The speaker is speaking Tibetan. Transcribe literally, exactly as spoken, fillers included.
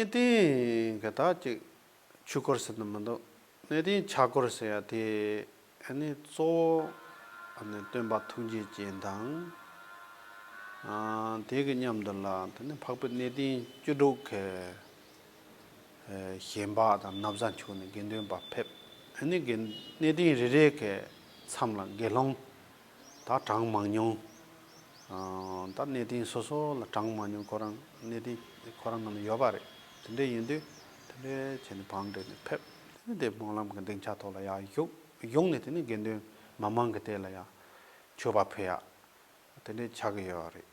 གནས་བརྟན་གྱི་ད་ཅིག་ཆོས་སྐོར་ཟེར་ན་མི་འདུག་གནས་བརྟན་ཕྱག་སྐོར་ཟེར་ཡ་དེ་ཨ་ནི་གཙོ་བོ་ཨ་ནི་སྟོན་པ་ཐུགས་རྗེ་ཅན་དང་། ཨ་དེ་གི་མཉམ་དུ་ལ་དེ་ནི་འཕགས་པའི་གནས་བརྟན་བཅུ་དྲུག་གི་ཨ་ཞལ་འབག་དང་ན་བཟའ་འཁྱུག་ནས་དགེ་འདུན་པ་ཕེབས། ཨ་ནི་དགེ་གནས་བརྟན་རེ་རེ་གི་མཚམས་ལ་དགེ་སློང་ད་གྲངས་མང་ཉུང་། ཨ་ད་གནས་བརྟན་སོ་སོ་ལ་གྲངས་མང་ཉུང་ཁོ་རང་གནས་བརྟན་ཁོ་རང་ནང་ན་ཡོད་པ་རེད། དེ་འདྲ་ཡིན་དུས་དེ་འདྲ་བྱས་ནས་བང་བསྒྲིགས་ནས་ཕེབས། དེ་ནས་དེ་སྨོན་ལམ་གྱི་སྡིངས་ཆ་ཐོག་ལ་ཡར་བཞུགས། བཞུགས་ནས་དེ་ནས་དགེ་འདུན་མི་མང་གི་སྟེང་ལ་ཡར་མཆོད་པ་ཕུལ་ཡ། དེ་འདྲ་ཆགས་ཀྱི་ཡོད་རེད།